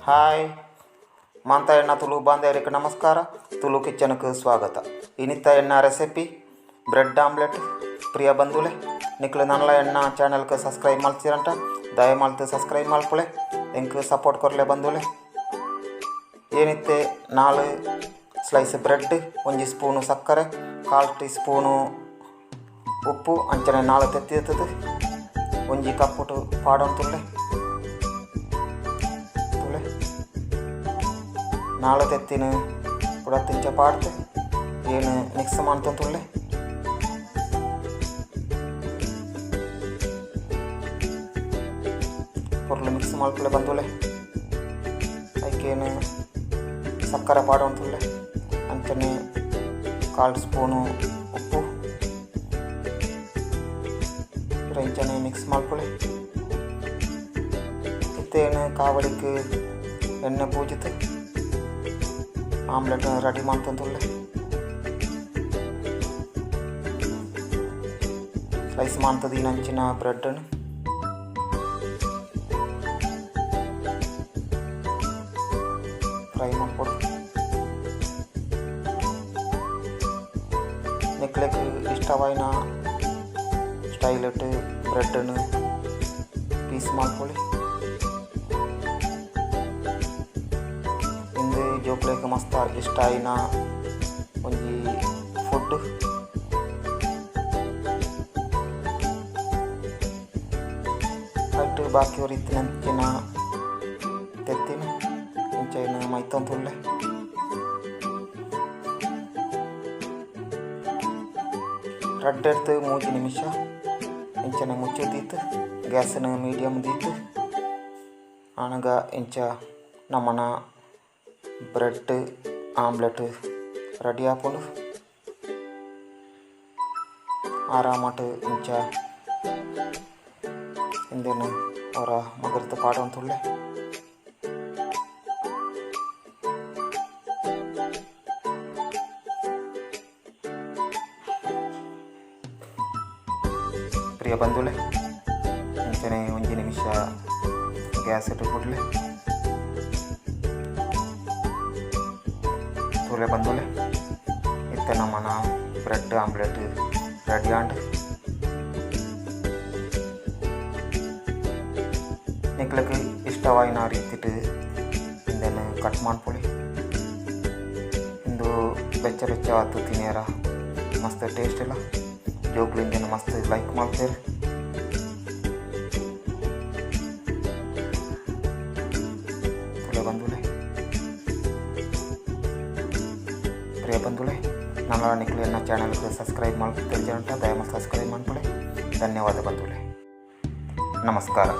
Hi ಮಾಂತ ಎಣ್ಣ ತುಳು ಬಾಂಧವರಿಗೆ ನಮಸ್ಕಾರ. ತುಳು ಕಿಚನ್ಗೆ ಸ್ವಾಗತ. ಇನಿತ ಎನ್ನ ರೆಸಿಪಿ ಬ್ರೆಡ್ ಆಮ್ಲೆಟ್. ಪ್ರಿಯ ಬಂಧುಲೆ, ನಿಕ್ಲು ನನ್ಲ ಎನ್ನ ಚಾನಲ್ಗೆ ಸಬ್ಸ್ಕ್ರೈಬ್ ಮಲ್ತಿರಂಟ ದಯಮಾಲ್ತು ಸಬ್ಸ್ಕ್ರೈಬ್ ಮಲ್ಪುಲೆ, ಎಂಕ್ ಸಪೋರ್ಟ್ ಕೊರ್ಲೆ ಬಂಧುಲೆ. ಏನಿತ್ತೆ 4 ಸ್ಲೈಸ್ ಬ್ರೆಡ್, 1 ಸ್ಪೂನು ಸಕ್ಕರೆ, 1/4 ಟೀ ಸ್ಪೂನು ಉಪ್ಪು, ಅಂಚನೆ 4 ತೆತ್ತಿ ಇರ್ತದೆ. 1 ಕಪ್ಪುಟು ಪಾಡೊಂತುಲ್ಲೆ ತುಲೆ. 4 ತೆತ್ತಿನ ಪುಡತಿಂಚ ಪಾಡ್ತು ಏನು ಮಿಕ್ಸ್ ಮಾಡ್ತುಲ್ಲೆ. ಪೊರ್ಲು ಮಿಕ್ಸ್ ಮಲ್ಪುಲೆ ಬಂದುಲೆ. ಐಕೇನು ಸಕ್ಕರೆ ಪಾಡೊಂತುಲ್ಲೆ, ಅಂಚನೆ 1/4 ಸ್ಪೂನು ಉಪ್ಪು, ಇಂಚನೆ ಮಿಕ್ಸ್ ಮಲ್ಪುಲೆ. ಇತ್ತೇನು ಕಾವಳಿക്ക് ಎಣ್ಣೆ ಪೂಜಿತು ಆಮ್ಲೆಟ್ ರೆಡಿ ಮಾಡ್ತಂತುಲ್ಲೆ. ಸ್ಲೈಸ್ ಮಾಡ್ತದ ಈ ಬ್ರೆಡ್ಡನ್ನು ಫ್ರೈ ಮಾಡ್ಕೊಡು. ನಿಕ್ಲೆಗ್ ಇಷ್ಟವಾಯಿನ ಸ್ಟೈಲ್ ಇಟ್ಟು ಬ್ರೆಡ್ಡನ್ನು ಪೀಸ್ ಮಾಡ್ಕೊಳ್ಳಿ. ಇಂದು ಜೋಕ್ಲೆಗ್ ಮಸ್ತ್ ಇಷ್ಟ ಆಯಿನ ಒಂಜಿ ಫುಡ್. ಐಟ್ ಬಾಕಿ ಇತ್ತಿನಂಚಿನ ತೆತ್ತಿನ ಇಂಚೈನ ಮೈತೊಂದುಲ್ಲೆ. ರಡ್ಡ್ 3 ನಿಮಿಷ ಇಂಚನೆ ಮುಚ್ಚು ದೀತು, ಗ್ಯಾಸನ್ನು ಮೀಡಿಯಮ್ ದೀತು ಆನಗ ಇಂಚ ನಮ್ಮನ ಬ್ರೆಡ್ ಆಮ್ಲೆಟ್ ರೆಡಿ ಆಪುಂಡು. ಆರಾಮಟ್ ಇಂಚ ಇಂದೆನು ಅವರ ಮಗರ್ತ ಪಾಡೊಂತುಲ್ಲೆ. ಪ್ರಿಯ ಬಂಧುಲೆ, ಇಂಚನೆ 1 ನಿಮಿಷ ಗ್ಯಾಸ್ ಇಟ್ಟು ಬಿಡ್ಲೆ. ತೂಲೆ ಬಂಧುಲೆ, ಇತ್ತ ನಮ್ಮನ ಬ್ರೆಡ್ ಆಮ್ಲೆಟ್ ರೆಡಿ ಆಂಡ್. ನಿಕ್ಲಕ್ ಇಷ್ಟವಾಯಿನ ರೀತಿಟ್ ಇಂದೆನ್ ಕಟ್ ಮಾಡ್ಪೊಲಿ. ಇಂದು ಬೆಚ್ಚ ಬೆಚ್ಚ ಆತು ತಿನಿಯರ ಮಸ್ತ್ ಟೇಸ್ಟ್ ಇಲ್ಲ. ಜೋಕ್ಲು ಇಂದೆನ್ ಮಸ್ತ್ ಲೈಕ್ ಮಾಡ್ತೇವೆ. ತುಲೆ ಬಂಧುಲೆ, ಪ್ರಿಯ ಬಂಧುಲೆ, ನನ್ನ ನಿಕ್ಲು ಎನ್ನ ಚಾನಲ್ಗೆ ಸಬ್ಸ್ಕ್ರೈಬ್ ಮಾಡ್ತಿರ್ತೀರಂಟ ದಯಮಾಡಿ ಸಬ್ಸ್ಕ್ರೈಬ್ ಮಾಡ್ಕೊಳ್ಳಿ. ಧನ್ಯವಾದ ಬಂಧುಲೆ, ನಮಸ್ಕಾರ.